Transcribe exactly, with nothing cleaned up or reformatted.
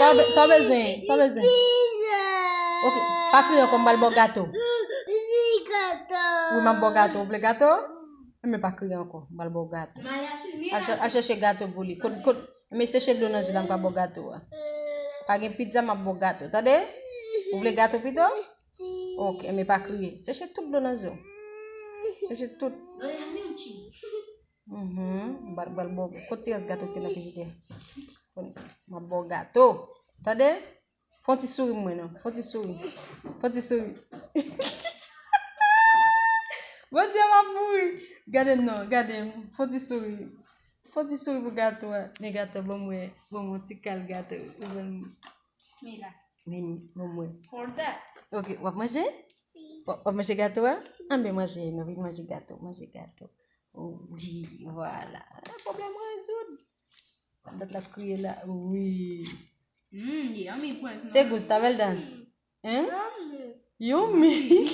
Sa w be- sa w bezwen? Sa w bezwen? Ok, pa kriye ankò, m pral ba w gato. Wi, m ap ba w gato. Ou vle gato? Enben pa kriye ankò, m pral ba w gato. Al chè- al chèche gato pou li. Kot, kot, men seche dlo nan zye la, m pral ba w gato a. Pa gen pizza, m ap ba w gato. Tande? Ou vle gato pito? Ok, enben pa kriye. Seche tout dlo nan zye w. Seche tout. Mhm. M pral- m pral ba w- Kot ti rès gato ki te nan frijidè? M ap ba w gato. Tande? Fè yon ti souri mwen non. Fè yon ti souri. Fè yon ti souri. Bondye, m ap mouri. Gade m non, gade m. Fè yon ti souri. Fè yon ti souri pou gato a. Men gato, ban mwen, ban mwen yon ti kal gato. Ou ban m. Mira. Men, ban mwen. For that. Ok, w ap manje? W ap- w ap manje gato a? Anben manje, non, vin manje gato, manje gato. Wi, vwala. Pwoblèm rezoud. Dòt la ap kriye la. Wi. Mm, yummy, boys. Te gou, ta bèl dan. Hein? Yummy.